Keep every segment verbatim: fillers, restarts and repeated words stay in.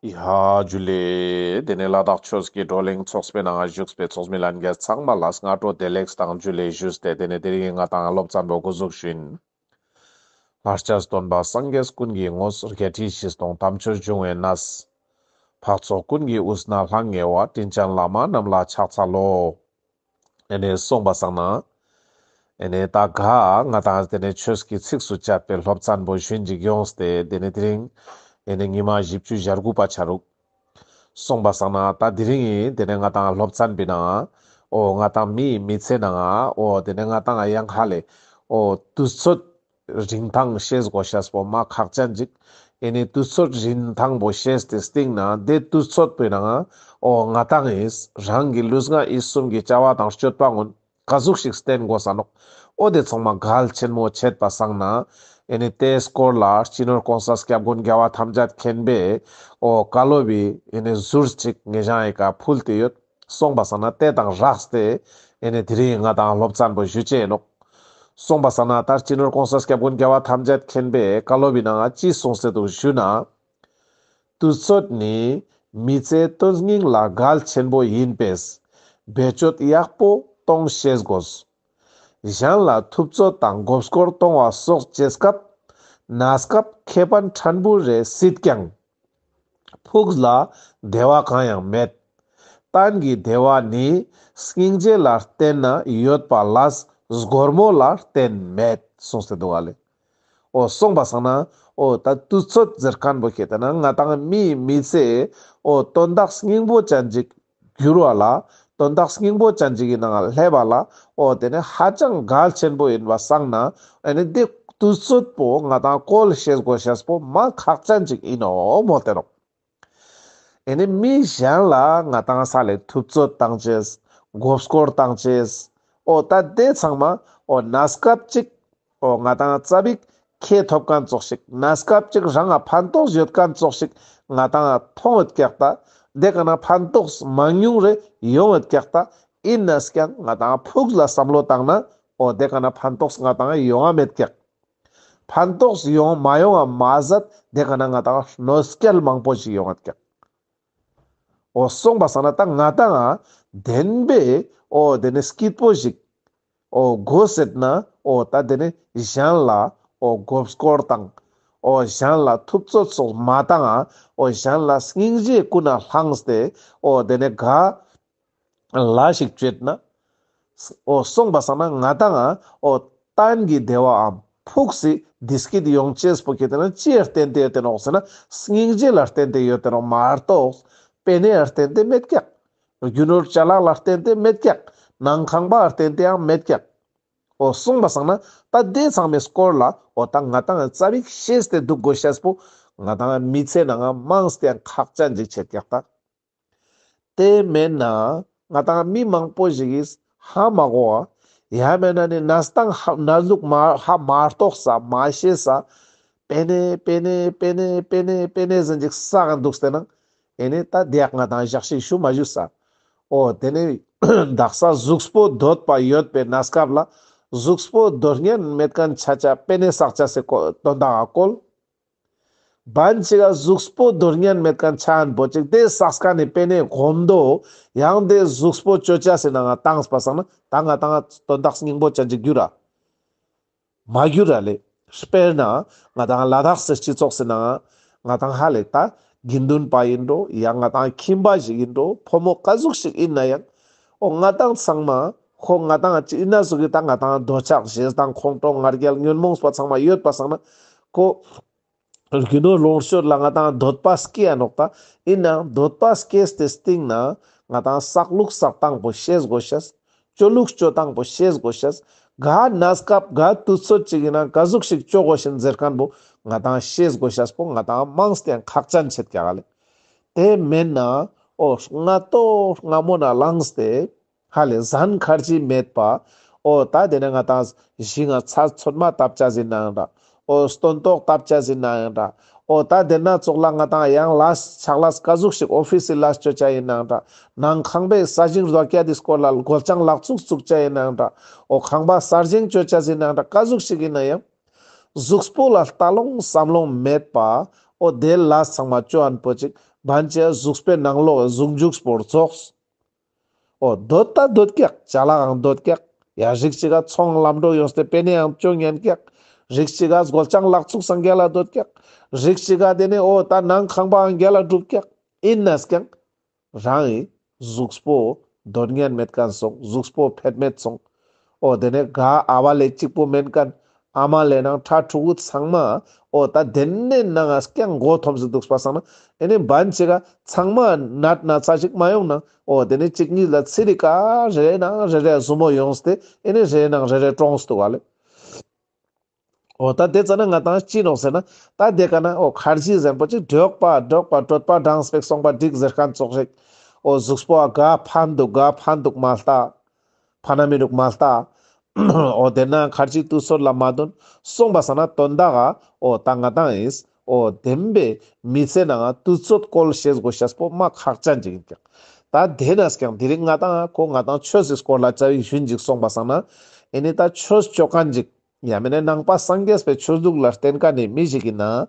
ཡ་ཇུ་ལེ། དེ་ནས་ལ་དྭགས་ཆོས་ཀྱི་བགྲོ་གླེང་ཚོགས་པའི་ནང་བཞུགས་པའི་ཚོགས་མི་ལྷན་རྒྱས་ཚང་མ་ལ་སྔ་དྲོ་བདེ་ལེགས་དང་ཇུ་ལེ་ཞུས་ཏེ། དེ་ནས་དེ་རིང་ང་དང་སློབ་ཚན་པོ་འགོ་འཛུགས་ཞུ་ཡིན། ལྷར་བཅས་སྟོན་པ་སངས་རྒྱས་ཀུན་གྱི་དངོས། བརྒྱད་ཁྲི་བཞི་སྟོང་དམ་ཆོས་འབྱུང་བའི་གནས། འཕགས་ཚོགས་ཀུན་གྱི་དབུས་ན་ལྷང་ངེ་བ། དྲིན་ཅན་བླ་མ་རྣམས་ལ་ཕྱག་འཚལ་ལོ། ཨེ་ནས་སོང་པ་སང་ན། ཨེ་ནས་ད་ག་ང་དང་དེ་ནས་ཆོས་ཀྱི་ཚིགས་སུ་བཅད་པའི་སློབ་ཚན་པོ་ཞུན་ཅིག་ཡོངས་ཏེ། དེ་ནས་དེ་རིང་ཨེ་ནས་ཉི་མ་བཞི་བཅུ་ཞེ་དགུ་པ་ཆ་རུག་སོང་པ་སང་ན་ད་དེ་རིང་ཨེ་དེ་ནས་ང་དང་སློབ་ཚན་པའི་ནང་ཨོ་ང་དང་མིའི་མི་ཚེ་ནང་ཨོ་དེ་ནས་ང་དང་ཡང་ཧ་ལས་ཨོ་དུས་ཚོད་རིན་ཐང་ཤེས་དགོས་ཤེས་པོ་མ་ཁག་ཅན་ཅིག་ཨེ་ནི་དུས་ཚོད་རིན་ཐང་པོ་ཤེས་ཏེ་སྟིང་ན་དེ་དུས་ཚོད་པོའི་ནང་ཨོ་ང་དང་ཨིས་རང་གི་ལུས་ངག་ཡིད་གསུམ་གྱི་བྱ་བ་དང་སྤྱོད་པ་ཀུན་ག་ཟུག་ཞིག་བསྟེན་དགོས་ས་ནོག་ཨོ་དེ་ཚང་མ་གལ་ཆེན་མོ་ཆེད་པ་སང་ན། ཨེ་ནི་དེའི་སྐོར་ལ་སྤྱི་ནོར་གོང་ས་སྐྱབས་མགོན་རྒྱལ་བ་ཐམས་ཅད་མཁྱེན་པས་ཨོ་བཀའ་སློབ་པའི་ཨེ་ནི་ཟུར་ཅིག་ངེ་ཞང་ཨེ་ཀ་ཕུལ་ཏེ་ཡོད། སོང་པ་སང་ན་དེ་དང་སྦྲགས་ཏེ་ཨེ་ནི་དེ་རིང་ང་དང་སློབ་ཚན་པོ་ཞུ་ཅེས་ནོག་སོང་པ་སང་ན་ད་སྤྱི་ནོར་གོང་ས་སྐྱབས་མགོན་རྒྱལ་བ་ཐམས་ཅད་མཁྱེན་པས་བཀའ་སློབ་པའི་ནང་ཅི་གསུངས་ཏེ་འདུག་ཞུ་ན། དུས་ཚོད་ནི་མི་ཚེའི་དོན་སྙིང་ལ་གལ་ཆེན་པོ་ཡིན་པས། བེད་སྤྱོད་ཡག་པོ་གཏོང་ཤེས་དགོས། གཞན་ལ་ཐུབ་ཚོད་དང་མགོ་སྐོར་གཏོང་བ་སོགས་བྱེད་སྐབས། གནས་སྐབས་ཁེ་ཕན་ཕྲན་བུ་རེ་སྲིད་ཀྱང་། ཕུགས་ལ་བདེ་བ་གང་ཡང་མེད། གཏན་གྱི་བདེ་བ་ནི་སྙིང་རྗེ་ལ་བརྟེན་ན་ཡོད་པ་ལས་སྒོར་མོ་ལ་བརྟེན་མེད་གསུངས་ཏེ་འདུག་ག་ལེ། ཨོ་སོང་པ་སང་ན་ཨོ་ད་དུས་ཚོད་ཟེར་མཁན་པོ་ཁེ་ཏེ་ན་ང་དང་མིའི་མི་ཚེ་ཨོ་དོན་དག་སྙིང་པོ་ཅན་ཅིག་འགྱུར་བ་ལ་དོན་དག་སྙིང་པོ་ཅན་ཅིག་གི་ནང་ལ་སླེབས་པ་ལ་ཨོ་དེ་ནི་ཧ་ཅང་གལ་ཆེན་པོ་ཡིན་པ་སང་ན། ཨེ་ནི་དེ་དུས་ཚོད་པོ་ང་དང་བཀོལ་ཤེས་དགོས་ཤེས་པོ་མ་ཁག་ཅན་ཅིག་ཡིན་ནོག་མོལ་ཏེ་ནོག་ཨེ་ནི་མི་གཞན་ལ་ང་དང་ས་ལེ་ཐུབ་ཚོད་བཏང་ཅེས། མགོ་སྐོར་བཏང་ཅེས། ཨོ་ད་དེ་ཚང་མ་ཨོ་གནས་སྐབས་ཅིག་ཨོ་ང་དང་ཙ་པིག་ཁེ་ཐོབ་མཁན་ཙོགས་ཤིག་གནས་སྐབས་ཅིག་རང་ང་ཕན་ཐོགས་ཡོད་མཁན་ཙོགས་ཤིག་ང་དང་མཐོང་ཡོད་ཀྱག་ད། དེ་ཀ་ན་ཕན་ཐོགས་མང་ཉུང་རེ་ཡོང་ཡོད་ཀྱག་ད། ཡིན་ནས་ཀྱང་ང་དང་ཕུགས་ལ་བསམ་བློ་བཏང་ན་ཨོ་དེ་ཀ་ན་ཕན་ཐོགས་ང་དང་ཡོང་ང་མེད་ཀྱག་ཕན་ཐོགས་ཡོང་མ་ཡོང་བ་མ་ཟད་དེ་ཀ་ན་ང་དང་གནོད་སྐྱེལ་མང་པོ་ཞིག་ཡོང་ཡོད་ཀྱག་ཨོ་སོང་པ་སང་ན་ད་ང་དང་ང་བདེན་པའི་ཨོ་དེ་ནི་སྐྱིད་པོ་ཞིག་ཨོ་དགོས་ཟེར་ན་ཨོ་ད་དེ་ནི་གཞན་ལ་ཨོ་མགོ་སྐོར་དང་ཨོ་གཞན་ལ་ཐུབ་ཚོད་སོགས་མ་བཏང་ང་ཨོ་གཞན་ལ་སྙིང་རྗེ་ཀུན་ནས་བླངས་ཏེ་ཨོ་དེ་ནི་ག་ལ་ཞིག་བྱེད་ན། ཨོ་སོང་པ་སང་ན་ང་དང་ང་ཨོ་གཏན་གྱི་བདེ་བའམ་ཕུགས་སི་བདེ་སྐྱིད་ཡོང་ཅེས་པོ་ཁེ་ཏེ་ན་ཅི་ཡ་བརྟེན་ཏེ་ཡོད་དེ་ནོག་ཟེར་ན་སྙིང་རྗེ་ལ་བརྟེན་ཏེ་ཡོད་དེ་ནོག་མ་གཏོགས་པེ་ནེ་ཡ་བརྟེན་ཏེ་མེད་ཀྱག་རྒྱུ་ནོར་ཅ་ལག་ལ་བརྟེན་ཏེ་མེད་ཀྱག་ནང་ཁང་པ་ལ་བརྟེན་ཏེ་ཡང་མེད་ཀྱག་ཨོ་སོང་པ་སང་ན་ད་དེ་ཚང་མའི་སྐོར་ལ་ཨོ་ད་ང་དང་ཙ་པིག་ཤེས་ཏེ་འདུག་དགོས་ཤེས་པོ་ང་དང་མི་ཚེ་ནང་མངས་ཏེ་ཡང་ཁག་ཅན་ཅིག་ཆེད་ཀྱག་ད། དེ་མེན་ན་ང་དང་མི་མང་པོ་ཞིག་གིས་ཧ་མ་གོ་བ། ཡང་མེན་ན་ནི་གནས་སྟངས་ཧ་གནས་ལུགས་མ་ཧ་མ་རྟོགས་ས་མ་ཤེས་ས། པེ་ནེ་པེ་ནེ་པེ་ནེ་པེ་ནེ་པེ་ནེ་ཟེར་ཅིག་ས་ག་འདུག་སྟེ་ན། ཨེ་ནི་ད་དེ་ཡག་ང་དང་ཞག་ཤིག་ཞུ་མ་ཞུ་ས། ཨོ་དེ་ནི་དག་ས་གཟུགས་པོ་འདོད་པ་ཡོད་པའི་གནས་སྐབས་ལ་གཟུགས་པོ་འདོད་ཉན་མེད་མཁན་ཆ་ཆ་པེ་ནེ་བསགས་ཆ་སི་དོན་དག་ག་བཀོལ། བན་ཅིག་ག་གཟུགས་པོ་འདོད་ཉན་མེད་མཁན་ཆ་ཨན་པོ་ཅིག་དེ་བསགས་མཁན་ནི་པེ་ནེ་གོམ་དོ་ཡང་དེ་གཟུགས་པོ་ཅོ་ཅེས་སི་ནང་ང་བཏང་པ་སང་ན་ད་ང་དང་དོན་དག་སྙིང་པོ་ཅན་ཅིག་འགྱུར་ར་མ་འགྱུར་ར་ལེ། དཔེར་ན་ང་དང་ལ་དྭགས་སི་སྤྱི་ཚོགས་སི་ནང་ང་ང་དང་ཧ་ལེ་ད་དགེ་འདུན་པ་ཡིན་འགྲོ་ཡང་ང་དང་ཁྱིམ་པ་ཞིག་ཡིན་འགྲོ་ཕོ་མོ་ག་ཟུག་ཞིག་ཡིན་ན་ཡང་ཨོ་ང་དང་ཚང་མ་ཁོ་ང་དང་ཅི་ཡིན་ན་ཟུག་གི་ད་ང་དང་འདོད་ཆགས་ཞེ་སྡང་ཁོང་ཁྲོ་ང་རྒྱལ་ཉོན་མོངས་པ་ཚང་མ་ཡོད་པ་སང་ན་ཁོ། རྒྱུ་ནོར་ལོངས་སྤྱོད་ལ་ང་དང་འདོད་པ་སྐྱེ་ཡ་ནོག་ད། ཡིན་ནའང་འདོད་པ་སྐྱེས་ཏེ་སྟིང་ན་ང་དང་བསགས་ལུགས་བསགས་སྟངས་པོ་ཤེས་དགོས་ཤེས། སྤྱོད་ལུགས་སྤྱོད་སྟངས་པོ་ཤེས་དགོས་ཤེས། ག་གནས་སྐབས་ག་དུས་ཚོད་ཅིག་ཡིན་ན་ག་ཟུག་ཞིག་སྤྱོད་དགོས་ཤེས་ཟེར་མཁན་པོ་ང་དང་ཤེས་དགོས་ཤེས་པོ་ང་དང་མངས་ཏེ་ཡང་ཁག་ཅན་ཆེད་ཀྱག་ལེ། དེ་མེན་ན་ཨོ་སྔ་ཏོག་སྔ་མོ་ན་ལངས་ཏེ། ཧ་ལེ་ཟན་ཁར་ཅི་མེད་པ། ཨོ་ད་དེ་ནས་ང་དང་ཞིང་ང་ཚ་ཚོད་མ་བཏབ་ཅེས་ཡིན་ནའང་འདྲ། ཨོ་སྟོན་ཐོག་བཏབ་ཅེས་ཡིན་ནའང་འདྲ། ཨོ་ད་དེ་ན་ཙོགས་ལ་ང་དང་ཡང་ལས་ཕྱག་ལས་ག་ཟུག་ཞིག་ཨོ་ཕིས་སི་ལས་ཅོ་ཅེས་ཡིན་ནའང་འདྲ། ནང་ཁང་པའི་ས་ཞིང་རྡོ་སྐྱ་དེ་སྐོར་ལ་སྒོ་ལྕང་ལག་ཚུགས་བཙུགས་ཅེས་ཡིན་ནའང་འདྲ། ཨོ་ཁང་པ་གསར་བཞེངས་ཅོ་ཅེས་ཡིན་ནའང་འདྲ། ག་ཟུག་ཞིག་ཡིན་ན་ཡང་། གཟུགས་པོ་ལ་ལྟ་ལོང་བསམ་ལོང་མེད་པ། འོ་དེ་ལས་ཚང་མ་ཅོ་ཨན་པོ་ཅིག་བན་ཅེ་གཟུགས་པོའི་ནང་ལོགས་ཟུག་འཇུག་སྤོར་ཙོགས། འོ་འདོད་ད་འདོད་ཀྱག་ཅ་ལག་ཨང་འདོད་ཀྱག་ཡ་རིགས་ཅིག་ག་ཚོང་ལམ་འགྲོ་ཡོངས་ཏེ་པེ་ནེ་ཨང་ཅོ་ཉན་ཀྱག་རིགས་ཅིག་ག་སྒོ་ལྕང་ལག་ཚུགས་སང་རྒྱལ་ལ་འདོད་ཀྱག་རིགས་ཅིག་ག་དེ་ནེ་འོ་ད་ནང་ཁང་པ་ཨང་རྒྱལ་ལ་སྒྲུབ་ཀྱག་ཨིན་ནས་ཀྱང་རང་ངི་གཟུགས་པོ་འདོད་ཉན་མེད་ཁན་སོང་། གཟུགས་པོ་ཕེད་མེད་སོང་། འོ་དེ་ནེ་ག་ཨ་བ་ལེ་གཅིག་པོ་མེན་ཁན་ཨ་མ་ལེ་ནང་ཕྲུ་གུ་ཚང་མ་འོ་ད་དེ་ནེ་ནང་ང་ཀྱང་མགོ་འཐོམས་སེ་འདུག་པ་སང་ན་ཨེ་ནེ་བན་ཅིག་ག་ཚང་མ་ནད་ན་ཚ་ཞིག་མ་ཡོང་ན་འོ་དེ་ནེ་གཅིག་གཉིས་ལ་ཚེ་རིག་ག་རེ་རེ་ནང་རེ་རེ་ཟུར་མོ་ཡོངས་ཏེ་ཨེ་ནེ་རེ་རེ་ནང་རེ་རེ་གྲོངས་འདུག་ག་ལེ། འོ་ད་དེ་ཙ་ན་ང་ཏང་ཅི་ནོག་ཟེར་ན་ད་དེ་ཀ་ན་འོ་ཁར་ཇི་ཟེར་པོ་ཅིག་འགྲོགས་པ་འགྲོགས་པ་གྲོད་པ་འགྲངས་པེག་སོང་པ་འགྲིག་ཟེར་ཁན་ཙོགས་རིག་འོ་གཟུགས་པོ་ཨ་ག་ཕན་འདུག་ག་ཕན་འདུག་མ་ལྟ། ཕན་ན་མི་འདུག་མ་ལྟ། འོ་དེ་ན་ཁར་ཇི་དུས་ཚོད་ལ་མ་དོན་སོང་པ་སང་ན་དོན་དག་ག་འོ་ད་ང་ཏང་ཨིས་འོ་དེམ་པེ་མི་ཚེ་ནང་ང་དུས་ཚོད་བཀོལ་ཤེས་དགོས་ཤེས་པོ་མ་ཁག་ཅན་ཅིག་ཨིན་ཀྱག་ད་དེ་ནས་ཀྱང་དེ་རིང་ང་ཏང་ཁོ་ང་ཏང་ཆོས་སི་སྐོར་ལ་རྩ་བའི་ཞུན་ཅིག་སོང་པ་སང་ན་ཨེ་ནེ་ད་ཆོས་ཅོ་ཁན་ཅིག་ཡང་མེན་ན་ནང་པ་སངས་རྒྱས་པའི་ཆོས་ལུགས་ལ་བརྟེན་ཁན་ནི་མི་ཞིག་ཨིན་ན།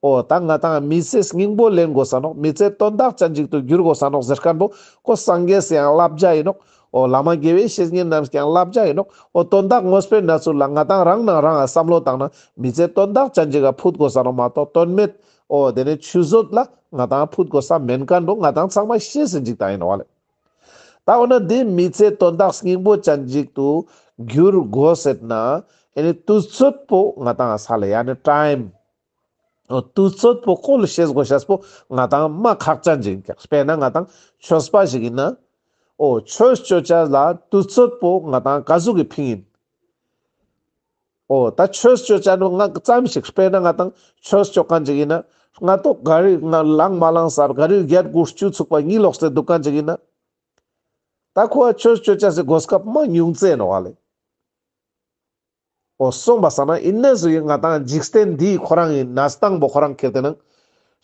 འོ་ད་ང་ཏང་མི་ཚེ་སྙིང་པོ་ལེན་དགོས་ས་ནོག་མི་ཚེ་དོན་དག་ཅན་ཅིག་ཏུ་འགྱུར་དགོས་ས་ནོག་ཟེར་ཁན་པོ་ཁོ་སངས་རྒྱས་སི་ཡང་བསླབ་བྱ་ཨིན་ནོག་འོ་བླ་མ་དགེ་བའི་བཤེས་གཉེན་རྣམས་ཀྱང་བསླབ་བྱ་ཨིན་ནོག་འོ་དོན་དག་དངོས་པོའི་གནས་ཚུལ་ལ་ང་ཏང་རང་ནང་རང་ང་བསམ་བློ་བཏང་ན་མི་ཚེ་དོན་དག་ཅན་ཅིག་ག་ཕུད་དགོས་ས་ནོག་མ་གཏོགས་དོན་མེད་འོ་དེ་ནེ་ཆུད་ཟོས་ལ་ང་ཏང་ཕུད་དགོས་ས་མེན་ཁན་པོ་ང་ཏང་ཚང་མ་ཤེས་ཟིན་ཅིག་ད་ཨིན་ནོག་ལེ། ད་འོ་ན་དེ་མི་ཚེ་དོན་དག་སྙིང་པོ་ཅན་ཅིག་ཏུ་འགྱུར་དགོས་ཟེར་ན་ཨེ་ནེ་དུས་ཚོད་པོ་ང་ཏང་ས་ལ་ཡ་ནི་ཊའིམ་འོ་དུས་ཚོད་པོ་བཀོལ་ཤེས་དགོས་ཤེས་པོ་ང་ཏང་མ་ཁག་ཅན་ཅིག་ཨིན་ཀྱག་དཔེར་ན་ང་ཏང་ཆོས་པ་ཞིག་ཨིན་ན་འོ་ཆོས་ཅོ་ཅེས་ལ་དུས་ཚོད་པོ་ང་ཏང་ག་ཟུག་གི་ཕིང་ཨིན། འོ་ད་ཆོས་ཅོ་ཅེས་ནོ་ང་ཙམ་ཞིག་དཔེར་ན་ང་ཏང་ཆོས་ཅོ་ཁན་ཅིག་ཨིན་ན་ང་ཏོག་ག་རི་ང་ལངས་མ་ལངས་སར་ག་རི་བརྒྱད་དགུ་བཅུ་ཚུགས་པ་གཉིད་ལོག་སྟེ་འདུག་ཁན་ཅིག་ཨིན་ན། ད་ཁོ་ཨ་ཆོས་ཅོ་ཅེས་སི་གོ་སྐབས་མ་ཉུང་ཙེ་ནོག་ལེ། འོ་སོང་པ་སང་ན་ཨིན་ན་ཟུག་གི་ང་ཏང་འཇིག་རྟེན་འདིའི་ཁོ་རང་གི་གནས་སྟངས་པོ་ཁོ་རང་ཁྱེར་ཏེ་ན།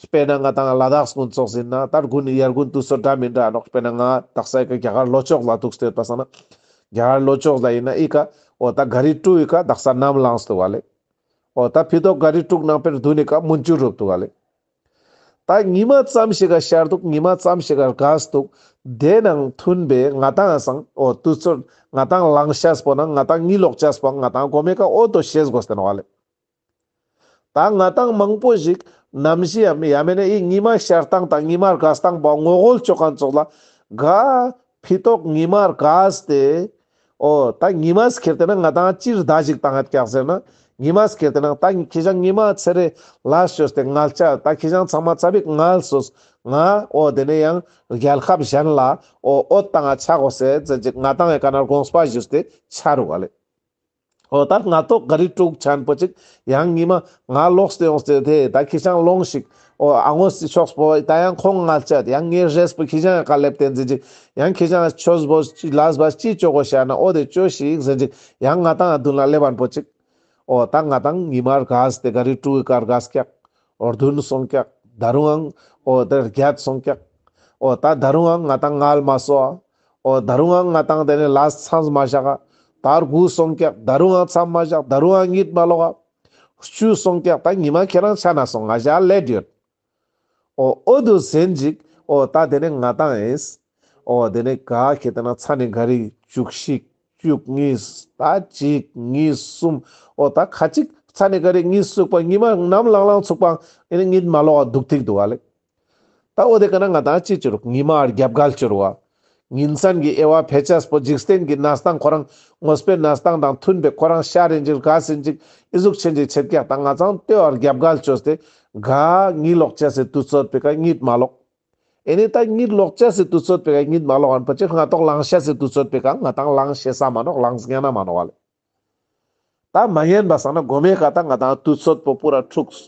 དཔེར་ན་ང་ཏང་ལ་དྭགས་ཀུན་ཙོགས་ཨིན་ན་ད་དགུན་ཡར་དགུན་དུས་ཚོད་འདྲ་མི་འདྲ་ནོག་དཔེར་ན་ང་དག་ས་ཨི་ཀ་རྒྱ་གར་ལྷོ་ཕྱོགས་ལ་འདུག་སྟེ་ཡོད་པ་སང་ན། རྒྱ་གར་ལྷོ་ཕྱོགས་ལ་ཨིན་ན་ཨི་ཀ་འོ་ད་ག་རི་ཀྲུག་ཨི་ཀ་དག་ས་ནམ་ལངས་འདུག་ག་ལེ། འོ་ད་ཕི་ཏོག་ག་རི་ཀྲུག་ནང་པེར་དུན་ཨི་ཀ་མུན་ཆུ་རུབ་འདུག་ག་ལེ། ད་ཉི་མ་ཙམ་ཞིག་ག་ཤར་འདུག་ཉི་མ་ཙམ་ཞིག་ག་རྒས་འདུག་དེ་ནང་མཐུན་པའི་ང་ཏང་སང་འོ་དུས་ཚོད་ང་ཏང་ལངས་ཤེས་པོ་ན་ང་ཏང་གཉིད་ལོག་ཅེས་པོ་ང་ཏང་གོ་མེ་ཀ་འོ་དོ་ཤེས་དགོས་ཏེ་ནོག་ལེ། ད་ང་ཏང་མང་པོ་ཞིག་ནམ་ཞིག་ཡ་མེ་ཡ་མེ་ན་ཨི་ཉི་མ་ཤར་སྟངས་དང་ཉི་མ་རྒས་སྟངས་པོ་ངོ་རྒོལ་ཅོ་ཁན་ཙོགས་ལ་ག་ཕི་ཏོག་ཉི་མ་རྒས་ཏེ། འོ་ད་ཉི་མ་ཁྱེར་ཏེ་ན་ང་ཏང་ཅི་ར་ད་ཞིག་བཏང་ཡོད་ཀྱག་ཟེར་ན་ཉི་མ་ཁྱེར་ཏེ་ན་ད་ཁྱེ་ཞང་ཉི་མ་ཚེ་རེ་ལས་ཅོས་ཏེ་ངལ་ཆ་ད་ཁྱེ་ཞང་ཚང་མ་ཚ་བིག་ངལ་སོས་ང་འོ་དེ་ནེ་ཡང་རྒྱལ་ཁབ་གཞན་ལ་འོ་འོ་ད་ང་ཆ་དགོས་ཟེར་ཟེར་ཅིག་ང་ཏང་ཨི་ཀ་ན་དགོངས་པ་ཞུས་ཏེ་ཆ་རུག་ག་ལེ། འོ་ད་ང་ཏོག་ག་རི་ཀྲུག་ཆེན་པོ་ཅིག་ཡང་ཉི་མ་ང་ལོག་སྟེ་ཡོངས་ཏེ་དེ་ད་ཁྱེ་ཞང་ལོངས་ཤིག་འོ་ཨ་ངོས་སི་ཕྱོགས་པོ་ད་ཡང་ཁོང་ངལ་ཆ་ཡང་ངའི་རེས་པོ་ཁྱེ་ཞང་ཡང་ཀ་ལེབ་སྟེ་ཟེར་ཅིག་ཡང་ཁྱེ་ཞང་ཆོས་པོ་ཅི་ལས་པ་ཅི་ཅོ་དགོས་ཤ་ན་འོ་དེ་ཅོས་ཤིག་ཟེར་ཅིག་ཡང་ང་ཏང་ཨ་དུན་ལ་ལེབ་བན་པོ་ཅིག་འོ་ད་ང་ཏང་ཉི་མ་རྒས་ཏེ་ག་རི་ཀྲུག་གི་ཀ་རྒས་ཀྱག་འོ་དུན་སོང་ཀྱག་ད་རུང་ཨང་འོ་དེ་རྒྱད་སོང་ཀྱག་འོ་ད་ད་རུང་ཨང་ང་ཏང་ངལ་མ་སོ་ཨ། འོ་ད་རུང་ཨང་ང་ཏང་དེ་ནེ་ལས་མཚམས་མ་བཞག་ག་ད་དགུ་སོང་ཀྱག་ད་རུང་ཨང་མཚམས་མ་བཞག་ད་རུང་ཨང་གཉིད་མ་ལོག་ག་བཅུ་སོང་ཀྱག་ད་ཉི་མ་ཁྱེ་རང་ཆ་ན་སོང་ང་ཞ་ལེད་ཡོད། འོ་འོ་དུ་ཟེན་ཅིག་འོ་ད་དེ་ནེ་ང་ཏང་ཨིས། འོ་དེ་ནེ་ག་ཁྱེར་ཏེ་ན་ཚ་ནེ་ག་རི་བཅུ་གཅིག་བཅུ་གཉིས་ད་གཅིག་གཉིས་གསུམ། འོ་ད་ཁ་ཅིག་ཚ་ནེ་ག་རི་གཉིས་ཚུགས་པ་ཉི་མ་ནམ་ལངས་ལངས་ཚུགས་པ་ཨེ་ནེ་གཉིད་མ་ལོག་ག་འདུག་ཐིག་འདུག་ག་ལེ། ད་འོ་དེ་ཀ་ན་ང་ཏང་ཅི་ཅོ་རུག་ཉི་མ་རྒྱབ་འགལ་ཅོ་རུག་ག་ཉིན་མཚན་གྱི་དབྱེ་བ་ཕེ་ཅེས་པོ་འཇིག་རྟེན་གྱི་གནས་སྟངས་ཁོ་རང་དངོས་པོའི་གནས་སྟངས་དང་མཐུན་པའི་ཁོ་རང་ཤར་ཨིན་ཅིག་རྒས་ཨིན་ཅིག་ཨི་ཟུག་ཆེན་ཅིག་ཆེད་ཀྱག་ད་ང་ཏང་ལྟོས་ཨར་རྒྱབ་འགལ་ཅོས་ཏེ་ག་གཉིད་ལོག་ཅེས་སི་དུས་ཚོད་པེ་ཀ་གཉིད་མ་ལོག་ཨེ་ནེ་ད་གཉིད་ལོག་ཅེས་སི་དུས་ཚོད་པེ་ཀ་གཉིད་མ་ལོག་ཨན་པ་ཅིག་ང་ཏོག་ལངས་ཤེས་སི་དུས་ཚོད་པེ་ཀ་ང་ཏང་ལངས་ཤེས་ས་མ་ནོག་ལངས་ཉན་ན་མ་ནོག་ག་ལེ། ད་མ་ཉན་པ་སང་ན་གོ་མེ་ཀ་ད་ང་ཏང་དུས་ཚོད་པོ་པུ་ར་འཁྲུགས།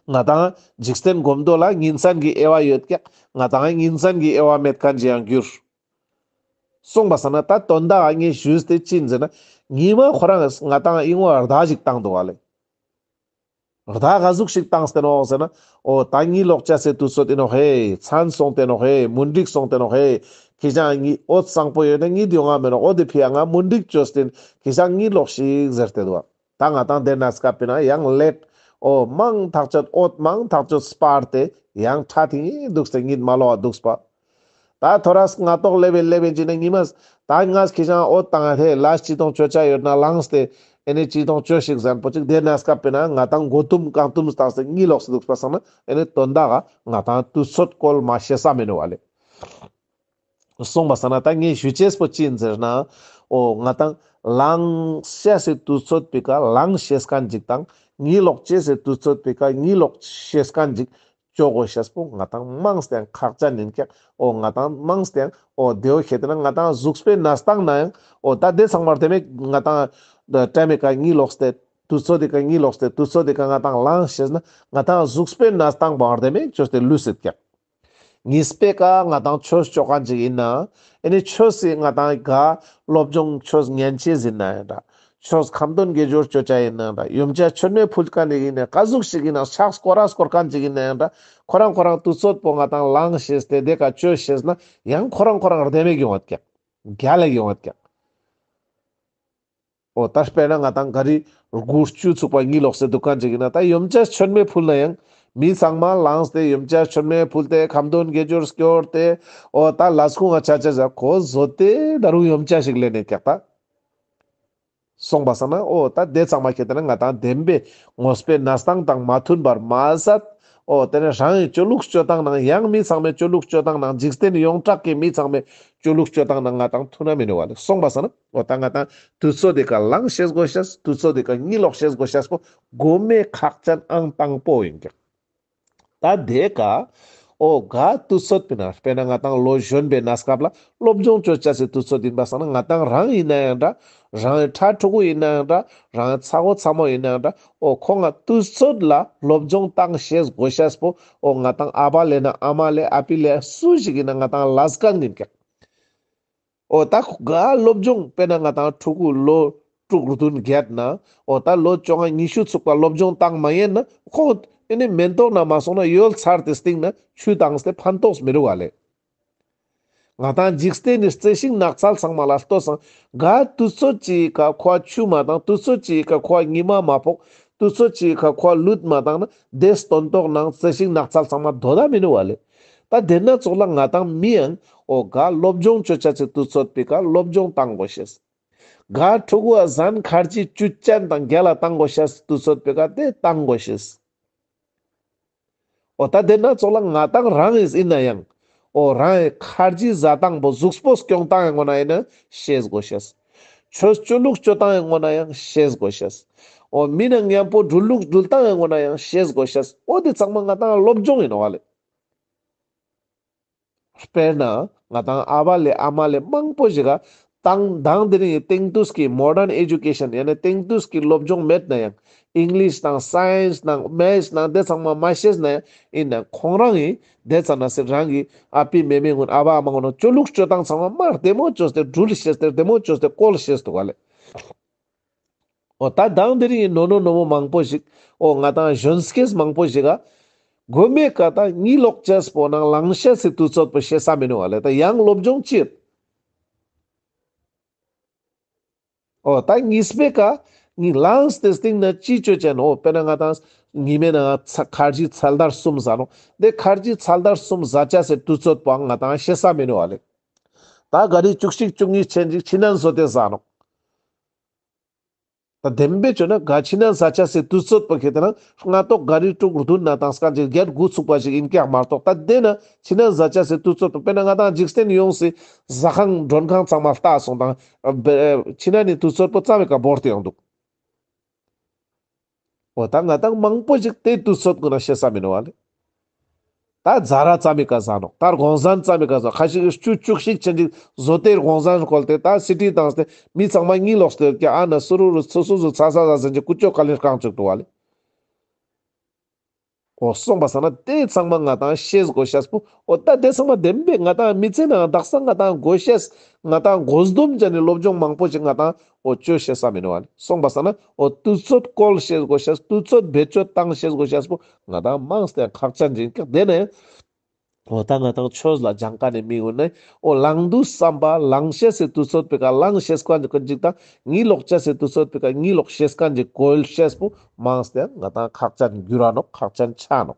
ང་ཏང་འཇིག་རྟེན་གོམ་དོ་ལ་ཉིན་མཚན་གྱི་དབྱེ་བ་ཡོད་ཀྱག་ང་ཏང་ཉིན་མཚན་གྱི་དབྱེ་བ་མེད་ཁན་ཅིག་ཡང་འགྱུར། སོང་པ་སང་ན་ད་དོན་དག་ཨ་ངས་ཞུས་ཏེ་ཅི་ཨིན་ཟེར་ན་ཉི་མ་ཁོ་རང་ང་ཏང་ཨི་ངོ་ཨར་ད་ཞིག་བཏང་འདུག་ག་ལེ། ཨར་ད་ག་ཟུག་ཞིག་བཏང་སྟེ་ནོག་ཟེར་ན། འོ་ད་གཉིད་ལོག་ཅེས་སི་དུས་ཚོད་ཨིན་ནོག་ཧེ། མཚན་སོང་སྟེ་ནོག་ཧེ། མུན་དིག་སོང་སྟེ་ནོག་ཧེ། ཁྱེ་ཞང་གཉིད་འོད་སང་པོ་ཡོད་ན་གཉིད་ཡོང་ང་མེ་ནོག་འོ་དེ་ཕི་ཡ་ང་མུན་དིག་ཅོས་ཏེ་ཁྱེ་ཞང་གཉིད་ལོག་ཤིག་ཟེར་ཏེ་འདུག་ག་ད་ང་ཏང་དེ་ན་སྐབས་པེ་ན་ཡང་ལེད། འོ་མང་ཐག་ཆོད་འོད་མང་ཐག་ཆོད་སྤར་ཏེ་ཡང་ཁྲ་ཐིང་ངེ་འདུག་སྟེ་གཉིད་མ་ལོག་ག་འདུག་པ། ད་ཐོ་རས་སྔ་ཏོག་ལེབ་བེ་ལེབ་བེ་ཅིག་ན་ཉི་མ་ད་ང་ཁྱེ་ཞང་འོད་ཏང་ཧེ་ལས་ཅི་ཏོང་ཅོ་ཅེས་ཡོད་ན་ལངས་ཏེ་ཨེ་ནེ་ཅི་ཏོང་ཅོ་ཤིག་ཟེར་པོ་ཅིག་དེ་ན་སྐབས་པེ་ན་ང་ཏང་མགོ་ཏུམ་རྐང་ཏུམ་བཏང་སྟེ་གཉིད་ལོག་སྟེ་འདུག་པ་སང་ན་ཨེ་ནེ་དོན་དག་ག་ང་ཏང་དུས་ཚོད་སྐོར་མ་ཤེས་ས་མེན་ནོག་ལེ། སོང་པ་སང་ན་ད་ངས་ཞུ་ཅེས་པོ་ཅི་ཡིན་ཟེར་ན། འོ་ང་ཏང་ལངས་ཤེས་སི་དུས་ཚོད་པེ་ཀ་ལངས་ཤེས་མཁན་ཅིག་དང་གཉིད་ལོག་ཅེས་སི་དུས་ཚོད་པེ་ཀ་གཉིད་ལོག་ཤེས་མཁན་ཅིག་ཅོ་དགོས་ཤེས་པོ་ང་ཏང་མང་སྟེ་ཡང་ཁག་ཅན་ཡིན་ཀྱག། འོ་ང་ཏང་མང་སྟེ་ཡང་འོ་དེའོ་ཁེ་ཏེ་ན་ང་ཏང་གཟུགས་པོའི་གནས་སྟངས་ན་ཡང་འོ་ད་དེ་ཚང་མ་དེ་མེད་ང་ཏང་ད་ཊེམ་མེ་ཀ་གཉིད་ལོག་སྟེ་དུས་ཚོད་དེ་ཀ་གཉིད་ལོག་སྟེ་དུས་ཚོད་དེ་ཀ་ང་ཏང་ལངས་ཤེས་ན་ང་ཏང་གཟུགས་པོའི་གནས་སྟངས་པོ་དེ་མེད་ཅོས་ཏེ་ལུས་སྲིད་ཀྱག། གཉིས་པེ་ཀ་ང་ཏང་ཆོས་ཅོ་མཁན་ཅིག་ཡིན་ན། ཨེ་ནེ་ཆོས་སི་ང་ཏང་ག་སློབ་སྦྱོང་ཆོས་ཉན་ཅེས་ཡིན་ན་ཡང་འདྲ། ཆོས་ཁ་འདོན་དགེ་སྦྱོར་ཅོ་ཅེས་ཡིན་ན་ཡང་འདྲ། ཡོན་ཆབ་མཆོད་མེ་ཕུལ་མཁན་ཅིག་ཡིན་ན་ཡང་འདྲ། ཕྱག་སྐོར་ར་སྐོར་མཁན་ཅིག་ཡིན་ན་ཡང་འདྲ། ཁོ་རང་ཁོ་རང་དུས་ཚོད་པོ་ང་ཏང་ལངས་ཤེས་ཏེ་དེ་ཀ་ཅོ་ཤེས་ན་ཡང་ཁོ་རང་ཁོ་རང་རྡེ་མོ་ཡོང་བ་ཀྱག། རྒྱལ་ལ་ཡོང་བ་ཀྱག། འོ་ད་དཔེར་ན་ང་ཏང་ག་རི་དགུ་བཅུ་ཚུགས་པ་གཉིད་ལོག་སྟེ་འདུག་མཁན་ཅིག་ཡིན་ན་ད་ཡོན་ཆབ་མཆོད་མེ་ཕུལ་ན་ཡང་མི་ཚང་མ་ལངས་ཏེ་ཡོན་ཆབ་མཆོད་མེ་ཕུལ་ཏེ་ཁ་འདོན་དགེ་སྦྱོར་སྐྱོར་ཏེ་འོ་ད་ལས་ཁུངས་ང་ཆ་ཆ་ཟ་ཁོ་བཟོ་སྟེ་ད་རུང་ཡོན་ཆབ་ཞིག་ལེན་ནེ་ཀྱག་ད། སོང་པ་སང་ན་འོ་ད་དེ་ཚང་མ་ཁེ་ཏེ་ན་ང་ཏང་བདེན་པའི་དངོས་པོའི་གནས་སྟངས་དང་མ་མཐུན་པར་མ་ཟད། འོ་དེ་ནེ་རང་གི་ཅོ་ལུགས་ཅོ་སྟངས་ནང་ཡང་མི་ཚང་མའི་ཅོ་ལུགས་ཅོ་སྟངས་ནང་འཇིག་རྟེན་ཡོངས་གྲགས་ཀྱི་མི་ཚང་མའི་ཅོ་ལུགས་ཅོ་སྟངས་ནང་ང་ཏང་མཐུན་ན་མེན་ནོག་ལེ། སོང་པ་སང་ན་འོ་ད་ང་ཏང་དུས་ཚོད་དེ་ཀ་ལངས་ཤེས་དགོས་ཤེས། དུས་ཚོད་དེ་ཀ་གཉིད་ལོག་ཤེས་དགོས་ཤེས་པོ་གོ་མེ་ཁག་ཅན་ཨང་དང་པོ་ཡིན་ཀྱག། ད་དེ་ཀ་འོ་ག་དུས་ཚོད་པེ་ན་དཔེར་ན་ང་ཏང་ལོ་གཞོན་པའི་གནས་སྐབས་ལ་སློབ་སྦྱོང་ཅོ་ཅེས་སི་དུས་ཚོད་ཡིན་པ་སང་ན་ང་ཏང་རང་ཡིན་ན་ཡང་འདྲ། རང་གི་ཕྲུ་གུ་ཡིན་ན་ཡང་འདྲ། རང་གི་ཚ་བོ་ཚ་མོ་ཡིན་ན་ཡང་འདྲ། འོ་ཁོང་ང་དུས་ཚོད་ལ་སློབ་སྦྱོང་བཏང་ཤེས་དགོས་ཤེས་པོ་འོ་ང་ཏང་ཨ་བ་ལེ་ན་ཨ་མ་ལེ་ཨ་པི་ལེ་སུ་ཞིག་ཡིན་ན་ང་ཏང་ལས་ཀ་ཡིན་ཀྱག། འོ་ད་ག་སློབ་སྦྱོང་དཔེར་ན་ང་ཏང་ཕྲུ་གུ་ལོ་དྲུག་བདུན་བརྒྱད་ན་འོ་ད་ལོ་བཅོ་ལྔ་ཉི་ཤུ་ཚུགས་པ་སློབ་སྦྱོང་བཏང་མ་ཉན་ན་ཁོ་ཨེ་ནེ་མེན་ཏོག་ན་མ་སོང་ན་ཡོལ་ཚར་ཏེ་སྟིང་ན་ཆུ་བཏང་སྟེ་ཕན་ཐོགས་མི་རུག་ག་ལེ། ང་ཏང་འཇིག་རྟེན་ནི་རྩི་ཤིང་ནགས་ཚལ་ཚང་མ་ལ་ལྟོས་སང་ག་དུས་ཚོད་ཅིག་ག་ཁོ་ཆུ་མ་བཏང་། དུས་ཚོད་ཅིག་ག་ཁོ་ཉི་མ་མ་ཕོག། དུས་ཚོད་ཅིག་ག་ཁོ་ལུད་མ་བཏང་ན་དེ་སྟོན་ཐོག་ནང་རྩི་ཤིང་ནགས་ཚལ་ཚང་མ་དོ་ད་མི་ནུག་པ་ལེ། ད་དེ་ན་ཙོགས་ལ་ང་ཏང་མི་ཡང་འོ་ག་སློབ་སྦྱོང་ཅོ་ཅེས་སི་དུས་ཚོད་པེ་ཀ་སློབ་སྦྱོང་བཏང་དགོས་ཤེས། ག་ཕྲུ་གུ་ཨ་ཟན་ཁར་ཇི་བཅུད་ཅན་དང་རྒྱལ་ལ་བཏང་དགོས་ཤེས་སི་དུས་ཚོད་པེ་ཀ་དེ་བཏང་དགོས་ཤེས། འོ་ད་དེ་ན་ཙོགས་ལ་ང་ཏང་རང་ཡིན་ན་ཡང་འོ་རང་ཡི་ཁར་ཇི་ཟ་སྟངས་པོ་གཟུགས་པོ་སྐྱོང་སྟངས་ཡང་ངོ་ན་ཡིན་ན་ཤེས་དགོས་ཤེས། ཆོས་ཅོ་ལུགས་ཅོ་སྟངས་ཡང་ངོ་ན་ཡང་ཤེས་དགོས་ཤེས། འོ་མི་ནང་མཉམ་པོ་འགྲུལ་ལུགས་འགྲུལ་སྟངས་ཡང་ངོ་ན་ཡང་ཤེས་དགོས་ཤེས། འོ་དེ་ཚང་མ་ང་ཏང་སློབ་སྦྱོང་ཡིན་ནོག་པ་ལེ། དཔེར་ན་ང་ཏང་ཨ་བ་ལེ་ཨ་མ་ལེ་མང་པོ་ཞིག་ག་དང་དང་དེ་རིང་གི་དེང་དུས་ཀྱི་མོ་ཌརན་ཨེ་ཇུ་ཀེ་ཤན་ཡང་ན་དེང་དུས་ཀྱི་སློབ་སྦྱོང་མེད་ན་ཡང་ཨིང་ལིཤ་དང་སའེན་སི་དང་མེཐ་སི་དང་དེ་ཚང་མ་མ་ཤེས་ན་ཡང་ཡིན་ན་ཁོང་རང་གི་དེ་ཙ་ན་སི་རང་གི་ཨ་པི་མེ་མེ་གུན་ཨ་བ་ཨ་མ་གུན་ཅོ་ལུགས་ཅོ་སྟངས་ཚང་མ་མ་རྡེ་མོ་ཅོས་ཏེ་འགྲུལ་ཤེས་ཏེ་རྡེ་མོ་ཅོས་ཏེ་བཀོལ་ཤེས་ཏེ་ག་ལེ། འོ་ད་དང་དེ་རིང་གི་ནོ་ནོ་ནོ་མོ་མང་པོ་ཞིག་འོ་ང་ཏང་གཞོན་སྐྱེས་མང་པོ་ཞིག་ག་གོ་མེ་ཀ་ད་གཉིད་ལོག་ཅེས་པོ་ནང་ལངས་ཤེས་སི་དུས་ཚོད་པོ་ཤེས་ས་མི་ནུག་པ་ལེ། ད་ཡང་སློབ་སྦྱོང་ཅི་ཡོད། འོ་ད་གཉིས་པེ་ཀ་གཉིད་ལངས་ཏེ་སྟིང་ན་ཅི་ཅོ་ཅེས་ནོག། འོ་དཔེར་ན་ང་ཏང་ཉི་མའི་ནང་ཁར་ཇི་ཚལ་དར་གསུམ་ཟ་ནོག། དེ་ཁར་ཇི་ཚལ་དར་གསུམ་ཟ་ཅེས་སི་དུས་ཚོད་པོའང་ང་ཏང་ཤེས་ས་མི་ནུག་པ་ལེ། ད་ག་རི་བཅུ་གཅིག་བཅུ་གཉིས་ཆེན་ཅིག་ཕྱི་ནང་བཟོ་སྟེ་ཟ་ནོག། ད་བདེན་པའི་ཆོས་ན་ག་ཕྱི་ནང་ཟ་ཅེས་སི་དུས་ཚོད་པོ་ཁེ་ཏེ་ན་སྔ་ཏོག་ག་རི་དྲུག་བདུན་ན་བཏང་མཁན་ཅིག་བརྒྱད་དགུ་ཚུགས་པ་ཞིག་ཡིན་ཀྱག་མ་གཏོགས། ད་དེ་ན་ཕྱི་ནང་ཟ་ཅེས་སི་དུས་ཚོད་པོ་དཔེར་ན་ང་ཏང་འཇིག་རྟེན་ཡོངས་སི་ཟ་ཁང་མགྲོན་ཁང་ཚང་མ་ལྟ་སོང་དང་ཕྱི་ནང་ནི་དུས་ཚོད་པོ་ཙམ་མེ་ཀ་བོར་ཏེ་ཡོང་འདུག། འོ་ད་ང་ཏང་མང་པོ་ཞིག་དེ་དུས་ཚོད་གུན་ན་ཤེས་ས་མི་ནུག་པ་ལེ། ད་ཛ་ར་ཙམ་མེ་ཀ་ཟ་ནོག། ད་དགོང་ཟན་ཙམ་མེ་ཀ་ཟ་ནོག། ཁ་ཤས་ཀྱིས་བཅུ་བཅུ་གཅིག་ཆེན་ཅིག་བཟོ་སྟེ་དགོང་ཟན་བཀོལ་ཏེ་ད་སི་ཊི་བཏང་སྟེ་མི་ཚང་མ་གཉིད་ལོག་སྟེ་ཡོད་ཀྱག། ཨ་ན་སུ་རུ་རུ་སུ་སུ་སུ་ཚ་ཚ་ཟ་ཟེར་གྱི་ཀུ་ཅོ་ཀ་ལིང་རྐང་བཅུག་འདུག་པ་ལེ། འོ་སོང་པ་སང་ན་དེ་ཚང་མ་ང་ཏང་ཤེས་དགོས་ཤེས་པོ། འོ་ད་དེ་ཚང་མ་བདེན་པའི་ང་ཏང་མི་ཚེ་ནང་དག་ས་ང་ཏང་དགོས་ཤེས་ང་ཏང་དགོས་འདུན་ཅན་ནི་སློབ་སྦྱོང་མང་པོ་ཞིག་ང་ཏང་འོ་ཅོ་ཤེས་ས་མི་ནུག་པ་ལེ། སོང་པ་སང་ན་འོ་དུས་ཚོད་བཀོལ་ཤེས་དགོས་ཤེས། དུས་ཚོད་བེད་སྤྱོད་བཏང་ཤེས་དགོས་ཤེས་པོ་ང་ཏང་མང་སྟེ་ཁག་ཅན་ཅིག་ཡིན་ཀྱག། དེ་ནས་ འོ་ད་ང་ཏང་ཆོས་ལ་སྦྱང་ཀ་ནེ་མི་གུན་ནི་འོ་ལང་དུས་བསམ་པ་ལང་ཤེས་སི་དུས་ཚོད་པེ་ཀ་ལང་ཤེས་ཁན་ཅིག་དང་གཉིད་ལོག་ཅེས་སི་དུས་ཚོད་པེ་ཀ་གཉིད་ལོག་ཤེས་ཁན་ཅིག་གོལ་ཤེས་པོ་མང་སྟེ་ང་ཏང་ཁག་ཅན་འགྱུར་ར་ནོག། ཁག་ཅན་ཆ་ནོག།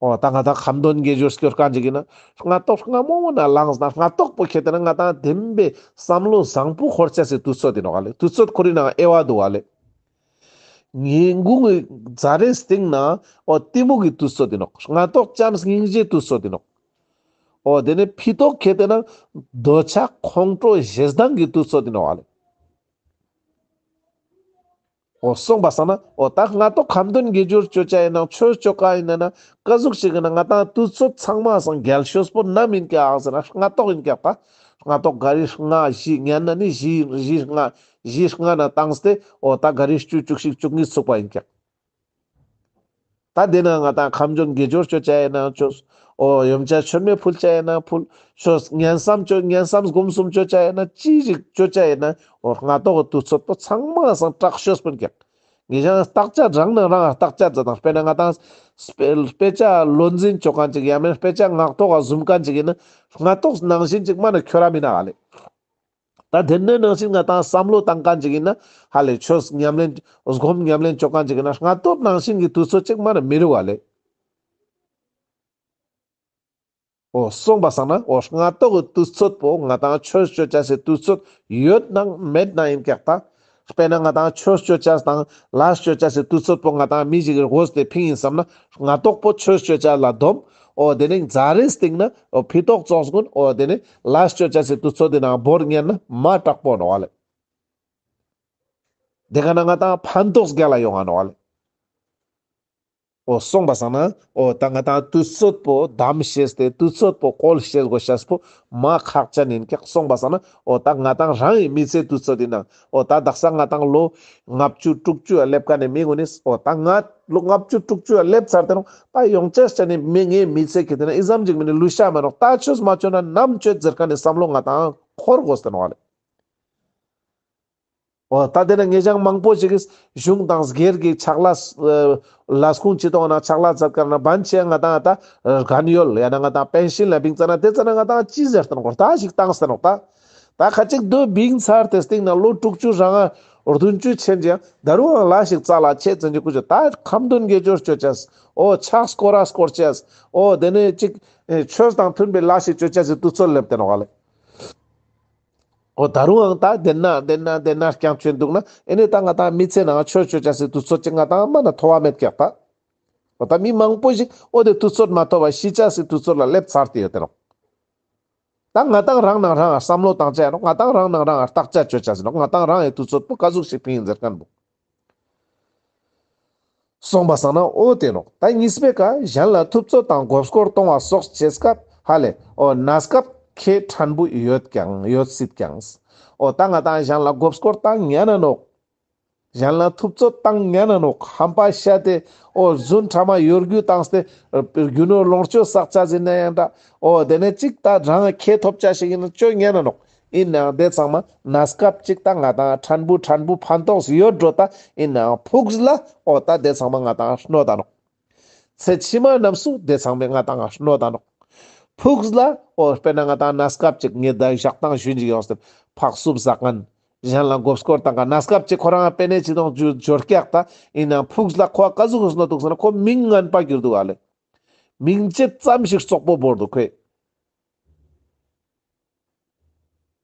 འོ་ད་ང་ཏང་ཁ་འདོན་དགེ་སྦྱོར་སྐྱོར་ཁན་ཅིག་ཨིན་ན་སྔ་ཏོག་སྔ་མོ་ན་ལངས་ན་སྔ་ཏོག་པོ་ཁྱེར་ཏེ་ན་ང་ཏང་བདེན་པའི་བསམ་བློ་བཟང་པོ་འཁོར་ཅེས་སི་དུས་ཚོད་ཨིན་ནོག་ལེ། དུས་ཚོད་ཁོ་རི་ནང་དབྱེ་བ་འདུག་ལེ། ཉིན་གུང་གི་ཛ་རེ་སྟིང་ན་འོ་གཏི་མུག་གི་དུས་ཚོད་ཨིན་ནོག། སྔ་ཏོག་བྱམས་སྙིང་རྗེའི་དུས་ཚོད་ཨིན་ནོག། འོ་དེ་ནེ་ཕི་ཏོག་ཁྱེར་ཏེ་ན་འདོད་ཆགས་ཁོང་ཁྲོ་ཞེ་སྡང་གི་དུས་ཚོད་ཨིན་ནོག་ལེ། འོ་སོང་པ་སང་ན་འོ་ད་སྔ་ཏོག་ཁ་འདོན་དགེ་སྦྱོར་ཅོ་ཅེས་ཨིན་ན་ཆོས་ཅོ་ཀ་ཨིན་ན་ཀ་ཟུག་ཞིག་ཨིན་ན་ང་ཏང་དུས་ཚོད་ཚང་མ་སང་རྒྱལ་ཤོས་པོ་ནམ་ཨིན་ཀྱག་ཟེར་ན་སྔ་ཏོག་ཨིན་ཀྱག་ད། སྔ་ཏོག་ག་རི་ལྔ་བཞི་ཉན་ན་ནི་བཞི་བཞི་ལྔ་བཞི་ལྔ་ན་བཏང་སྟེ་འོ་ད་ག་རི་བཅུ་བཅུ་གཅིག་བཅུ་གཉིས་ཚུགས་པ་ཨིན་ཀྱག། ད་དེ་ན་ང་ཏང་ཁ་འདོན་དགེ་སྦྱོར་ཅོ་ཅེས་ཨིན་ན་ཅོས། འོ་ཡོན་ཆབ་མཆོད་མེ་ཕུལ་ཅེས་ཨིན་ན་ཕུལ། ཆོས་ཉན་བསམ་ཅོ་ཉན་བསམ་སྒོམ་གསུམ་ཅོ་ཅེས་ཨིན་ན་ཅི་ཞིག་ཅོ་ཅེས་ཨིན་ན་འོ་སྔ་ཏོག་གི་དུས་ཚོད་པོ་ཚང་མ་སང་དྲག་ཤོས་པོ་ཨིན་ཀྱག། ངེ་ཞང་བརྟག་དཔྱད་རང་ནང་རང་བརྟག་དཔྱད་མཛད་དང་། དཔེར་ན་ང་ཏང་དཔེ་དཔེ་ཆ་བློ་འཛིན་ཅོ་ཁན་ཅིག་ཡང་མེན་དཔེ་ཆ་ངག་ཐོག་ག་བཟུང་ཁན་ཅིག་ཨིན་ན་སྔ་ཏོག་ནང་བཞིན་ཅིག་མ་ན་ཁྱོད་ར་མི་ན་ཨ་ལེ། ད་དེ་ནེ་ནང་བཞིན་ང་ཏང་བསམ་བློ་བཏང་ཁན་ཅིག་ཨིན་ན་ཧ་ལེ་ཆོས་ཉམས་ལེན་སྒོམ་ཉམས་ལེན་ཅོ་ཁན་ཅིག་ཨིན་ན་སྔ་ཏོག་ནང་བཞིན་གྱི་དུས་ཚོད་ཅིག་མ་ན་མི་རུག་ཨ་ལེ། འོ་སོང་པ་སང་ན་འོ་སྔ་ཏོག་གི་དུས་ཚོད་པོ་ང་ཏང་ཆོས་ཅོ་ཅེས་སི་དུས་ཚོད་ཡོད་ནང་མེད་ནང་ཨིན་ཀྱག་ད། དཔེར་ན་ང་ཏང་ཆོས་ཅོ་ཅེས་དང་ལས་ཅོ་ཅེས་སི་དུས་ཚོད་པོ་ང་ཏང་མི་ཞིག་གི་དགོས་ཏེ་ཕིང་ཨིན་བསམ་ན་སྔ་ཏོག་པོ་ཆོས་ཅོ་ཅེས་ལ་སྡོམ། འོ་དེ་ནེ་ཛ་རེ་སྟིང་ན་འོ་ཕི་ཏོག་ཙོགས་གུན་འོ་དེ་ནེ་ལས་ཅོ་ཅེས་སི་དུས་ཚོད་དེ་ནང་བོར་ཉན་ན་མ་དྲག་པོ་ནོག་ཨ་ལེ། དེ་ཀ་ན་ང་ཏང་ཕན་ཐོགས་རྒྱལ་ལ་ཡོང་ང་ནོག་ཨ་ལེ། འོ་སོང་པ་སང་ན་འོ་ད་ང་ཏང་དུས་ཚོད་པོ་དམ་ཤེས་ཏེ་དུས་ཚོད་པོ་བཀོལ་ཤེས་དགོས་ཤེས་པོ་མ་ཁག་ཅན་ཨིན་ཀྱག། སོང་པ་སང་ན་འོ་ད་ང་ཏང་རང་གི་མི་ཚེ་དུས་ཚོད་ཨིན་ན་འོ་ད་དག་ས་ང་ཏང་ལོ་ལྔ་བཅུ་དྲུག་ཅུ་ཡ་སླེབས་ཀ་ནེ་མི་གུན་ནི་འོ་ད་ང་ལོ་ལྔ་བཅུ་དྲུག་ཅུ་ཡ་སླེབས་ཚར་ཏེ་ནོག། ད་ཡོང་ཅེས་ཅན་ནི་མི་ངའི་མི་ཚེ་ཁྱེར་ཏེ་ན་ཨི་ཙམ་ཅིག་མ་ནེ་ལུས་ཤ་མ་ནོག། ད་ཆོས་མ་ཅོ་ན་ནམ་ཅོ་ཟེར་ཁན་ནི་བསམ་བློ་ང་ཏང་འཁོར་དགོས་ཏེ་ནོག་ཨ་ལེ། འོ་ད་དེ་ན་ངེ་ཞང་མང་པོ་ཞིག་གིས་གཞུང་དང་སྒེར་གྱི་ཕྱག་ལས་ལས་ཁུངས་ཅི་ཏོག་ན་ཕྱག་ལས་མཛད་ཀ་ན་བན་ཆེ་ང་ཏང་ད་རྒན་ཡོལ་ཡང་ན་ང་ཏང་པེན་ཤིན་ལ་བིང་ཙ་ན་དེ་ཙ་ན་ང་ཏང་ཅི་ཟེར་ཏེ་ནོག་ད་ཞིག་བཏང་སྟེ་ནོག། ད་ད་ཁ་ཅིག་དུ་བིང་ཚར་ཏེ་སྟིང་ན་ལོ་དྲུག་ཅུ་རང་ང་བདུན་ཅུ་ཆེན་ཅིག་ཡང་ད་རུང་ཡང་ལས་ཤིག་རྩ་ལ་ཆེ་ཙན་གྱི་ཀུ་ཅོ་ད་ཁ་འདོན་དགེ་སྦྱོར་ཅོ་ཅེས་འོ་ཕྱག་སྐོར་ར་སྐོར་ཅེས་འོ་དེ་ནེ་ཅིག་ཆོས་དང་མཐུན་པའི་ལས་ཤིག་ཅོ་ཅེས་སི་དུས་ཚོད་སླེབས་ཏེ་ནོག་ཨ་ལེ། འོ་ད་རུང་ཡང་ད་དེ་ན་དེ་ན་དེ་ན་རྐྱང་ཆོས་འདུག་ན་ཨེ་ནེ་ད་ང་ཏང་མི་ཚེ་ནང་ཆོས་ཅོ་ཅེས་སི་དུས་ཚོད་ཅིག་ང་ཏང་མ་ན་ཐོབ་པ་མེད་ཀྱག་ད། འོ་ད་མི་མང་པོ་ཞིག་འོ་དེ་དུས་ཚོད་མ་ཐོབ་པ་ཤི་ཅེས་སི་དུས་ཚོད་ལ་སླེབས་ཚར་ཏེ་ཡོད་དེ་ནོག། ད་ང་ཏང་རང་ནང་རང་བསམ་བློ་བཏང་ཅེས་ནོག། ང་ཏང་རང་ནང་རང་བརྟག་དཔྱད་ཅོ་ཅེས་ནོག། ང་ཏང་རང་ཡི་དུས་ཚོད་པོ་ཀ་ཟུག་ཞིག་ཕིང་ཨིན་ཟེར་ཁན་པོ། སོང་པ་སང་ན་འོ་དེ་ནོག། ད་གཉིས་པའི་ཀ་གཞན་ལ་ཐུབ་ཚོད་དང་མགོ་སྐོར་གཏོང་བ་སོགས་བྱེད་སྐབས་ཧ་ལེ་འོ་གནས་སྐབས་ཁེ་ཕྲན་བུ་ཡོད་ཀྱང་ཡོད་སྲིད་ཀྱང་། འོ་ད་ང་ཏང་གཞན་ལ་མགོ་སྐོར་བཏང་ཉན་ན་ནོག། གཞན་ལ་ཐུབ་ཚོད་བཏང་ཉན་ན་ནོག། ཧམ་པ་བཤད་དེ་འོ་རྫུན་ཕྲ་མ་གཡོ་སྒྱུ་བཏང་སྟེ་རྒྱུ་ནོར་ལོངས་སྤྱོད་བསགས་ཅེས་ཨིན་ན་ཡང་འདྲ། འོ་དེ་ནེ་ཅིག་ད་རང་ཁེ་ཐོབ་ཅེས་ཤིག་ཨིན་ན་ཅོ་ཉན་ན་ནོག། ཨིན་ནའང་དེ་ཚང་མ་གནས་སྐབས་ཅིག་ད་ང་ཏང་ཕྲན་བུ་ཕྲན་བུ་ཕན་ཐོགས་ཡོད་འགྲོ་ད། ཨིན་ནའང་ཕུགས་ལ་འོ་ད་དེ་ཚང་མ་ང་ཏང་གནོད་ད་ནོག། ཚེ་ཕྱི་མ་རྣམས་སུ་དེ་ཚང་མས་ང་ཏང་གནོད་ད་ནོག། ཕུགས་ལ་འོ་དཔེར་ན་ང་ཏང་གནས་སྐབས་ཅིག་ངེ་ད་ཞག་དང་ཞུན་ཅིག་ཡོངས་ཏེ་ཕག་སུབ་ཟ་ཁན་གཞན་ལ་མགོ་སྐོར་བཏང་ཁན་གནས་སྐབས་ཅིག་ཁོ་རང་པེ་ནེ་ཅི་དང་འབྱོར་ཀྱག་ད། ཨིན་ནའང་ཕུགས་ལ་ཁོ་ཀ་ཟུག་གནོད་འདུག་ཟེར་ན་ཁོ་མིང་ངན་པ་གྱུར་འདུག་ཨ་ལེ། མིང་ཅི་ཙམ་ཞིག་རྩོག་པོ་བོར་འདུག་ཁོས།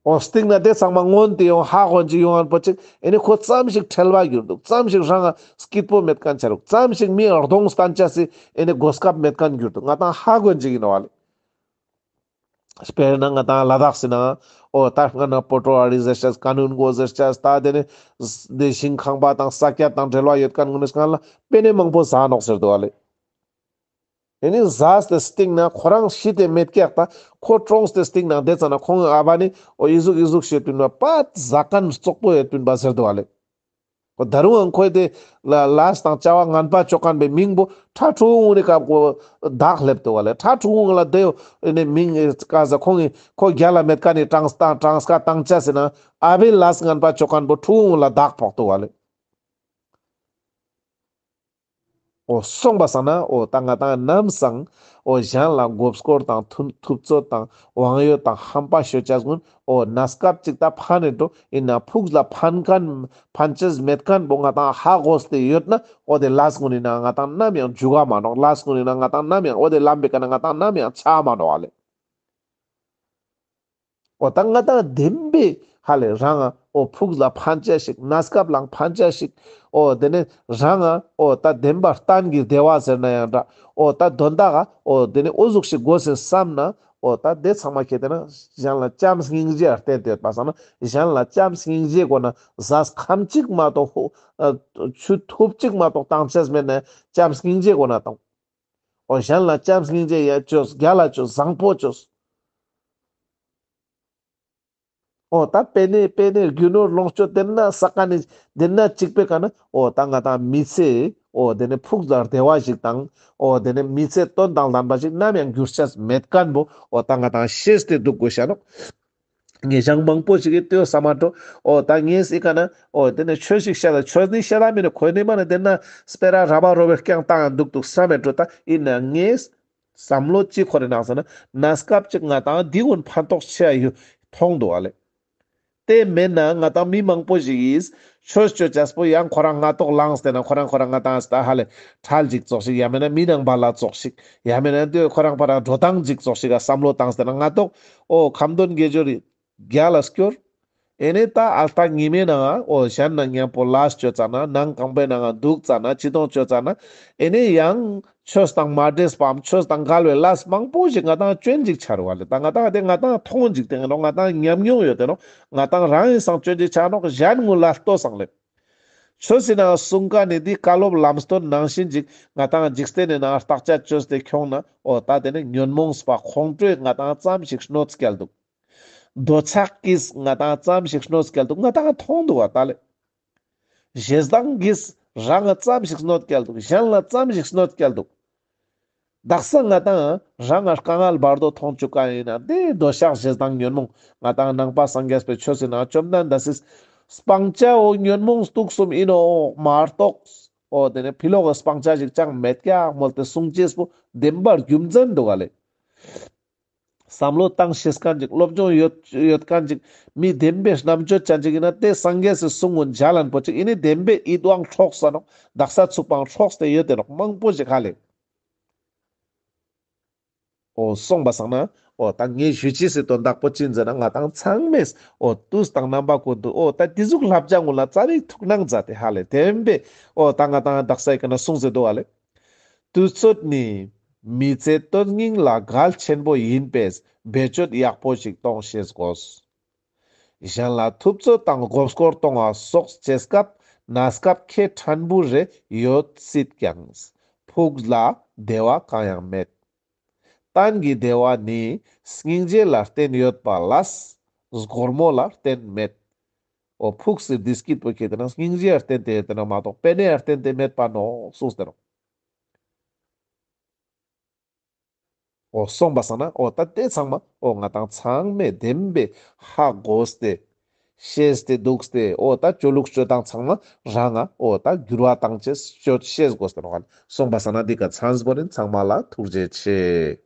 འོ་སྟིང་ན་དེ་ཚང་མ་མངོན་ཏེ་ཡོང་ཧ་གོ་ཅིག་ཡོང་ངན་པོ་ཅིག་ཨེ་ནེ་ཁོ་ཙམ་ཞིག་ཁྲེལ་བ་གྱུར་འདུག། ཙམ་ཞིག་རང་སྐྱིད་པོ་མེད་ཁན་ཆ་རུག། ཙམ་ཞིག་མི་གདོང་སྟན་ཅེས་སི་ཨེ་ནེ་གོ་སྐབས་མེད་ཁན་གྱུར་འདུག། ང་ཏང་ཧ་གོ་ཅིག་ཨིན་ནོག་ཨ་ལེ། དཔེར་ན་ང་ཏང་ལ་དྭགས་སི་ནང་འོ་ད་སྔ་ན་པོ་ཏོ་ཨ་རི་ཟེར་ཅེས་ཀ་ནུན་གོ་ཟེར་ཅེས་ད་དེ་ནེ་དེ་ཞིང་ཁང་པ་དང་ས་ཆ་དང་འབྲེལ་བ་ཡོད་ཁན་གུན་ནི་སྔ་ལ་པེ་ནེ་མང་པོ་ཟ་ནོག་ཟེར་འདུག་ཨ་ལེ། ཨེ་ནེ་ཟས་ཏེ་སྟིང་ན་ཁོ་རང་ཤི་སྟེ་མེད་ཀྱག་ད། ཁོ་གྲོངས་ཏེ་སྟིང་ན་དེ་ཙ་ན་ཁོང་ཨ་བ་ནི་འོ་ཨི་ཟུག་ཨི་ཟུག་ཤེས་པིན་པ་པད་ཟ་ཁན་རྩོག་པོ་ཡོད་པིན་པ་ཟེར་འདུག་ཨ་ལེ། འོ་ད་རུང་ཡང་ཁོས་དེ་ལ་ལས་དང་བྱ་བ་ངན་པ་ཅོ་ཁན་པའི་མིང་པོ་ཁྲ་ཁྲུ་འུང་ནི་སྐབས་ཁོ་བདག་སླེབས་འདུག་ཨ་ལེ། ཁྲ་ཁྲུ་འུང་ལ་དེ་ཨེ་ནེ་མིང་ཀ་ཟ་ཁོང་གི་ཁོ་རྒྱལ་ལ་མེད་ཁན་ནི་གྲངས་དང་གྲངས་ཀ་བཏང་ཅེས་ཟེར་ན་ཨ་བའི་ལས་ངན་པ་ཅོ་ཁན་པོ་ཁྲུ་འུང་ལ་བདག་ཕོག་འདུག་ཨ་ལེ། འོ་སོང་པ་སང་ན་འོ་ད་ང་ཏང་ནམ་སང་འོ་གཞན་ལ་མགོ་སྐོར་དང་ཐུབ་ཐུབ་ཚོད་དང་དབང་ཡོད་དང་ཧམ་པ་ཤོད་ཅེས་གུན་འོ་གནས་སྐབས་ཅིག་ད་ཕན་ནེ་འགྲོ་ཡིན་ན་ཕུགས་ལ་ཕན་མཁན་ཕན་ཅེས་མེད་མཁན་པོ་ང་ཏང་ཧ་གོ་སྟེ་ཡོད་ན་འོ་དེ་ལས་གུན་ཡིན་ན་ང་ཏང་ནམ་ཡང་འཇུག་ག་མ་ནོག་ལས་གུན་ཡིན་ན་ང་ཏང་ནམ་ཡང་འོ་དེ་ལམ་པའི་ཀ་ན་ང་ཏང་ནམ་ཡང་ཆ་མ་ནོག་ཨ་ལེ། འོ་ད་ང་ཏང་བདེན་པའི་ཧ་ལེ་རང་ང་འོ་ཕུགས་ལ་ཕན་ཅེས་ཤིག་གནས་སྐབས་ལའང་ཕན་ཅེས་ཤིག་འོ་དེ་ནས་རང་ང་འོ་ད་བདེན་པར་གཏན་གྱི་བདེ་བ་ཟེར་ན་ཡང་འདྲ། འོ་ད་དོན་དག་ག་འོ་དེ་ནས་འོ་ཟུག་ཤིག་དགོས་ཟེར་བསམ་ན་འོ་ད་དེ་ཚང་མ་ཁྱེད་དེ་ན་གཞན་ལ་བྱམས་སྙིང་རྗེ་བརྟེན་ཏེ་ཡོད་པ་སང་ན་གཞན་ལ་བྱམས་སྙིང་རྗེ་དགོས་ན་ཟས་ཁམ་གཅིག་མ་གཏོགས་ཆུ་ཐུབ་གཅིག་མ་གཏོགས་བཏང་ཅེས་མེད་ན་བྱམས་སྙིང་རྗེ་དགོས་ན་དང་། འོ་གཞན་ལ་བྱམས་སྙིང་རྗེ་ཡ་ཅོས། རྒྱལ་ལ་ཅོས། བཟང་པོ་ཅོས། འོ་ད་དཔེ་ནེ་དཔེ་ནེ་རྒྱུ་ནོར་ལོངས་སྤྱོད་དེ་ན་ས་ཀ་ནེ་དེ་ན་གཅིག་པའི་ཀ་ན་འོ་ད་ང་ཏང་མི་ཚེ་འོ་དེ་ནེ་ཕུགས་ལ་བདེ་བ་ཞིག་དང་འོ་དེ་ནེ་མི་ཚེ་དོན་དང་ལྡན་པ་ཞིག་ནམ་ཡང་འགྱུར་ཅེས་མེད་མཁན་པོ་འོ་ད་ང་ཏང་ཤེས་ཏེ་འདུག་དགོས་ཤ་ནོག་ངེ་ཞང་མང་པོ་ཞིག་གི་ལྟོས་ས་མ་འགྲོ། འོ་ད་ངས་ཨི་ཀ་ན་འོ་དེ་ནས་ཆོས་ཤིག་བཤད་ད་ཆོས་ནི་བཤད་ད་མི་ནི་ཁོ་ནི་མ་ནི་དེ་ན་སྤེ་ར་ར་བ་རོ་བའི་རྐྱང་བཏང་འདུག་འདུག་ས་མེད་འགྲོ། ད་ཨིན་ན་ངས་བསམ་བློ་ཅི་འཁོར་རེ་ནང་ཟེར་ན་གནས་སྐབས་ཅིག་ང་ཏང་འདི་གུན་ཕན་ཐོགས་ཆེ་ཡ་ཡོད་མཐོང་འདུག་ཨ་ལེ། དེ་མེད་ན་ང་ཏང་མི་མང་པོ་ཞིག་གིས་ཆོས་ཅོ་ཅེས་པོ་ཡང་ཁོ་རང་སྔ་ཏོག་ལངས་ཏེ་ན་ཁོ་རང་ཁོ་རང་ང་ཏང་ད་ཧ་ལེ་ཁྲལ་ཅིག་ཙོགས་ཤིག་ཡང་མེད་ན་མི་ནང་པ་ལ་ཙོགས་ཤིག་ཡང་མེད་ན་དེ་ཁོ་རང་ཕ་རང་འགྲོ་སྟངས་ཅིག་ཙོགས་ཤིག་ག་བསམ་བློ་བཏང་སྟེ་ན་སྔ་ཏོག་འོ་ཁ་འདོན་དགེ་སྦྱོར་རི་རྒྱལ་ལ་སྐྱོར། ཨེ་ནེ་ད་ཨ་ལྟ་ཉི་མའི་ནང་ང་འོ་གཞན་ན་མཉམ་པོ་ལས་ཅོ་ཙ་ན་ནང་ཁང་པའི་ནང་ང་འདུག་ཙ་ན་ཅི་དོང་ཅོ་ཙ་ན་ཨེ་ནེ་ཡང་ཆོས་དང་མ་འདྲེས་པའམ་ཆོས་དང་འགལ་བའི་ལས་མང་པོ་ཞིག་ང་ཏང་ཅོན་ཅིག་ཆ་རུག་ཨ་ལེ། ད་ང་ཏང་དེ་ང་ཏང་མཐོང་ཅིག་དེ་ནོག་ང་ཏང་ཉམས་མྱོང་ཡོད་དེ་ནོག་ང་ཏང་རང་ཨིན་སང་ཅོན་ཅིག་ཆ་ནོག་གཞན་ངུ་ལ་ལྟོས་སང་ལེ། ཆོས་སི་ནང་གསུང་ཀ་ནི་འདི་བཀའ་སློབ་ལམ་སྟོན་ནང་བཞིན་ཅིག་ང་ཏང་འཇིག་རྟེན་ནི་ནང་བརྟག་དཔྱད་ཅོས་ཏེ་ཁྱོང་ན་འོ་ད་དེ་ནི་ཉོན་མོངས་པ་ཁོང་ཁྲོས་ང་ཏང་ཙམ་ཞིག་གནོད་སྐྱེལ་འདུག་འདོད་ཆགས་ཀྱིས་ང་ཏང་ཙམ་ཞིག་གནོད་སྐྱེལ་འདུག་ང་ཏང་མཐོང་འདུག་བ་ད་ལེ། ཞེ་སྡང་གིས་རང་ང་ཙམ་ཞིག་གནོད་སྐྱེལ་འདུག་གཞན་ལ་ཙམ་ཞིག་གནོད་སྐྱེལ་འདུག་དག་ས་ང་ཏང་རང་ང་དཀའ་ངལ་བར་དོ་མཐོང་བཅུག་ག་ཡིན་ན་དེ་འདོད་ཆགས་ཞེ་སྡང་ཉོན་མོངས་ང་ཏང་ནང་པ་སངས་རྒྱས་པའི་ཆོས་སི་ནང་བཅོམ་ལྡན་འདས་སི་སྤང་བྱའོ་ཉོན་མོངས་དུག་གསུམ་ཡིན་ནོག་མ་གཏོགས་འོ་དེ་ནི་ཕི་ལོག་གི་སྤང་བྱ་ཞིག་ཅང་མེད་ཀྱག་མོལ་ཏེ་གསུང་ཅེས་པོ་བདེན་པར་རྒྱུ་མཚན་འདུག་ག་ལེ། བསམ་བློ་བཏང་ཤེས་མཁན་ཅིག་སློབ་སྦྱོང་ཡོད་ཡོད་མཁན་ཅིག་མི་བདེན་པའི་རྣམ་དཔྱོད་ཅན་ཅིག་ཡིན་ན་དེ་སངས་རྒྱས་སི་གསུང་ངུན་འཇལ་ལན་པོ་ཅིག་ཡིན་ནི་བདེན་པའི་ཡིད་དབང་འཕྲོག་ས་ནོག་དག་ས་ཚུགས་པའང་འཕྲོག་སྟེ་ཡོད་དེ་ནོག་མང་པོ་ཞིག་ཧ་ལེ། འོ་སོང་པ་སང་ན་འོ་ད་ངས་ཞུ་ཅེས་སི་དོན་དག་པོ་ཅི་ཟེར་ན་ང་ཏང་ཚང་མས་འོ་དུས་དང་རྣམ་པ་ཀུན་ཏུ་འོ་ད་དེ་ཟུག་བསླབ་བྱ་ངུན་ལ་ཙ་པིག་ཐུགས་སྣང་མཛད་དེ་ཧ་ལེ་བདེན་པའི་འོ་ད་ང་ཏང་དག་ས་ཡི་ཀ་ན་གསུངས་ཟེར་འདུག་ཧ་ལེ། དུས་ཚོད་ནི་མི་ཚེ་དོན་སྙིང་ལ་གལ་ཆེན་པོ་ཡིན་པས་བེད་སྤྱོད་ཡག་པོ་ཞིག་གཏོང་ཤེས་དགོས། གཞན་ལ་ཐུབ་ཚོད་དང་མགོ་སྐོར་གཏོང་བ་སོགས་བྱེད་སྐབས་གནས་སྐབས་ཁེ་ཕྲན་བུ་རེ་ཡོད་སྲིད་ཀྱང་ཕུགས་ལ་བདེ་བ་གང་ཡང་མེད། གཏན་གྱི་བདེ་བ་ནི་སྙིང་རྗེ་ལ་བརྟེན་ཡོད་པ་ལས་སྒོར་མོ་ལ་བརྟེན་མེད། འོ་ཕུགས་སི་བདེ་སྐྱིད་པོ་ཁེ་དེ་ན་སྙིང་རྗེ་ལ་བརྟེན་ཏེ་ཡོད་དེ་ན་མ་གཏོགས་པེ་ནེ་ལ་བརྟེན་ཏེ་མེད་པ་ནོག་གསུངས་ཏེ་ནོག་འོ་སོང་པ་སང་ན་འོ་ད་དེ་ཚང་མ་འོ་ང་ཏང་ཚང་མས་བདེན་པའི་ཧ་གོ་སྟེ་ཤེས་ཏེ་འདུག་སྟེ་འོ་ད་ཅོ་ལུགས་ཅོ་སྟངས་ཚང་མ་རང་ང་འོ་ད་འགྱུར་བ་བཏང་ཅེས་ཅོ་ཤེས་དགོས་ཏེ་ནོག་སོང་པ་སང་ན་འདི་ཀ་ཚང་པོ་ནི་ཚང་མ་ལ་ཐུགས་རྗེ་ཆེ།